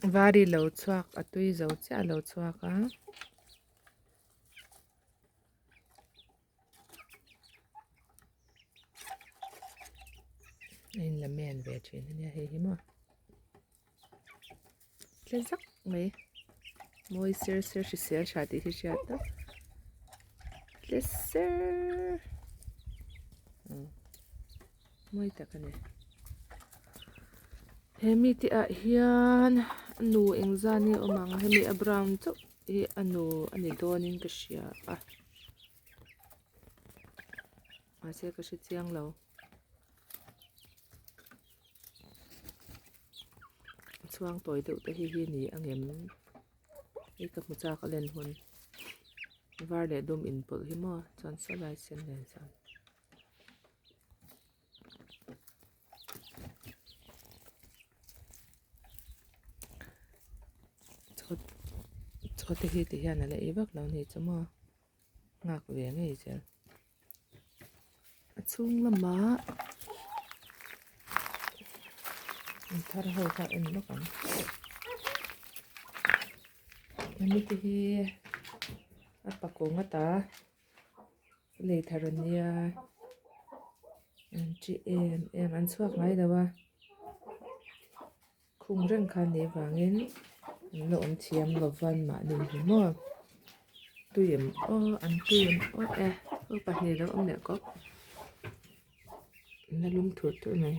Vari lo chhuak a tui zo chiah a lo chhuak a. A in la men ve thin a nia hei hi maw tle zak mai mawi ser ser hrisel tha tih hi hriat a tle ser mawi tak a ni he mite ah hian a nu engzah nge awm ang hemi a brown chauh hi a nu a ni dawnin ka hria a. Mahse ka hre chiang lo. Chhuang tawi deuh te hi hi ni ang em? Hei ka hmu chak a len hun. Var leh dum inpawlh hi maw chuan saw lai sen nen chuan. Chaw chaw te hi ti hian a la ei vak lo ni chu maw. Nghak ve ngei zel. A chhung lamah in thar ho kha en lawk ang. Hemi te hi a pakawng ata lei thar a nia an chi em em an chhuak ngai lo a khung reng kha an nih avangin an la awm thiam lo van mahni hi maw tui em aw an tui em aw e aw pahnih lo awm leh kawp an la lum thur thur mai.